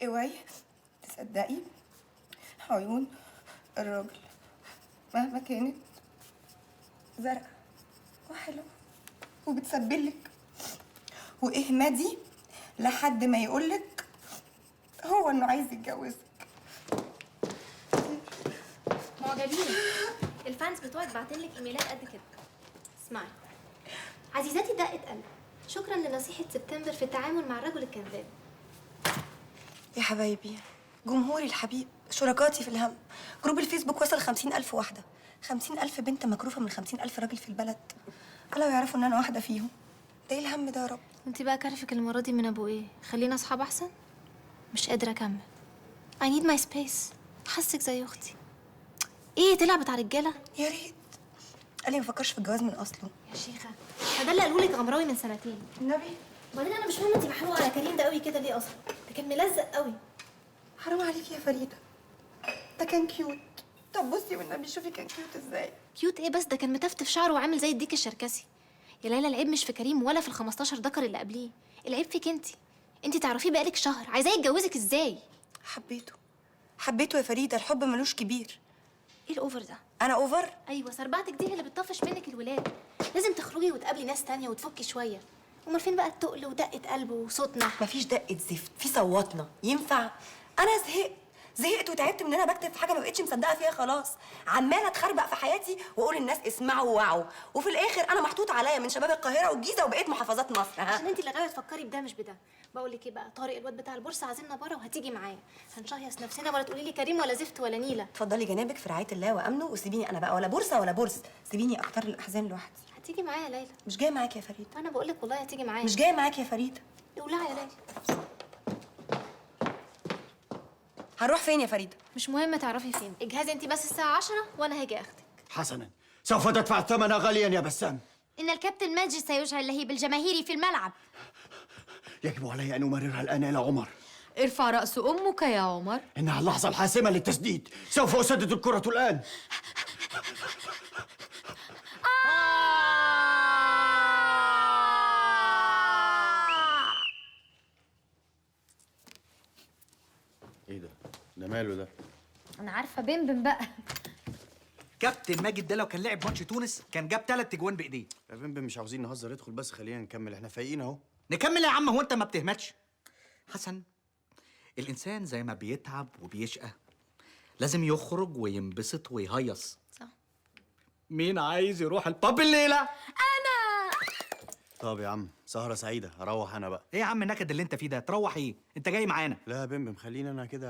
اوعي تصدقي عيون الراجل مهما كانت زرقاء وحلوة وبتسبلك، واهمدي لحد ما يقولك هو انه عايز يتجوزك. معجبين ال fans بتوعك بعتلك ايميلات قد كده. اسمعي عزيزتي دقة قلب، شكرا لنصيحة سبتمبر في التعامل مع الرجل الكذاب. يا حبايبي، جمهوري الحبيب، شركاتي في الهم، group الفيسبوك وصل 50,000 واحدة، 50,000 بنت مكروفة من 50,000 راجل في البلد. لو يعرفوا ان انا واحدة فيهم. ده ايه الهم ده يا رب؟ انت بقى كرفك المرة دي من ابو ايه؟ خلينا اصحاب احسن. مش قادرة اكمل. I need my space. حاسك زي اختي. ايه تلعب بتاع رجالة؟ يا ريت. قال لي ما فكرش في الجواز من اصله. يا شيخة، ده اللي قالهولك غمراوي من سنتين. النبي. وبعدين انا مش فاهمه انت محروقة على كريم ده قوي كده ليه اصلا؟ ده كان ملزق قوي. حرام عليكي يا فريدة، ده كان cute. طب بصي والنبي شوفي كان cute ازاي. cute ايه بس؟ ده كان متفتف شعره وعامل زي الديك الشركسي. يا ليلى العيب مش في كريم ولا في ال 15 ذكر اللي قبليه، العيب فيك انت. انت تعرفيه بقالك شهر، عايزاه يتجوزك ازاي؟ حبيته، حبيته يا فريدة، الحب ملوش كبير. ايه ال over ده؟ انا over؟ ايوه، سربعتك دي هي اللي بتطفش منك الولاد. لازم تخرجي وتقابلي ناس تانية وتفكي شوية. امال فين بقى التقل ودقة قلبه وصوتنا؟ مفيش دقه زفت، في صوتنا. ينفع؟ انا زهقت، زهقت وتعبت من ان انا بكتب في حاجة ما بقتش مصدقه فيها خلاص. عماله اتخربق في حياتي واقول للناس اسمعوا ووعوا، وفي الاخر انا محطوط عليا من شباب القاهرة والجيزه وبقيت محافظات مصر. عشان انت اللي غاويه تفكري بده مش بده. بقول لك ايه بقى، طارق الواد بتاع البورصة عازمنا بره وهتيجي معايا، هنشهيص نفسنا ولا تقولي لي كريم ولا زفت ولا نيله. اتفضلي جنابك في رعاية الله وامنه، وسيبيني انا بقى، ولا بورصة ولا بورس، سيبيني اختار الاحزان لوحدي. هتيجي معايا يا ليلى. مش جاية معاكي يا فريدة. انا بقول لك والله هتيجي معايا. مش جاية معاكي يا فريدة. اولعي يا ليلى. هنروح فين يا فريدة؟ مش مهم تعرفي فين، اجهزي انت بس الساعة 10 وانا هاجي اخدك. حسنا، سوف تدفع الثمن غاليا يا بسام. إن الكابتن ماجد سيشعل لهيب الجماهير في الملعب. يجب علي أن أمررها الآن إلى عمر. ارفع رأس أمك يا عمر. إنها اللحظة الحاسمة للتسديد، سوف أسدد الكرة الآن. إيه ده؟ ده ماله ده؟ أنا عارفة بمبم بقى. كابتن ماجد ده لو كان لعب ماتش تونس كان جاب 3 اجوان بايديه. يا بمبم مش عاوزين نهزر، ادخل بس خلينا نكمل، احنا فايقين اهو. نكمل يا عم، هو انت ما بتهمتش؟ حسن، الانسان زي ما بيتعب وبيشقى لازم يخرج وينبسط ويهيص. صح. مين عايز يروح الباب الليلة؟ انا. طب يا عم سهره سعيدة، هروح انا بقى. ايه يا عم النكد اللي انت فيه ده؟ تروح ايه؟ انت جاي معانا. لا يا بمبم خليني انا كده.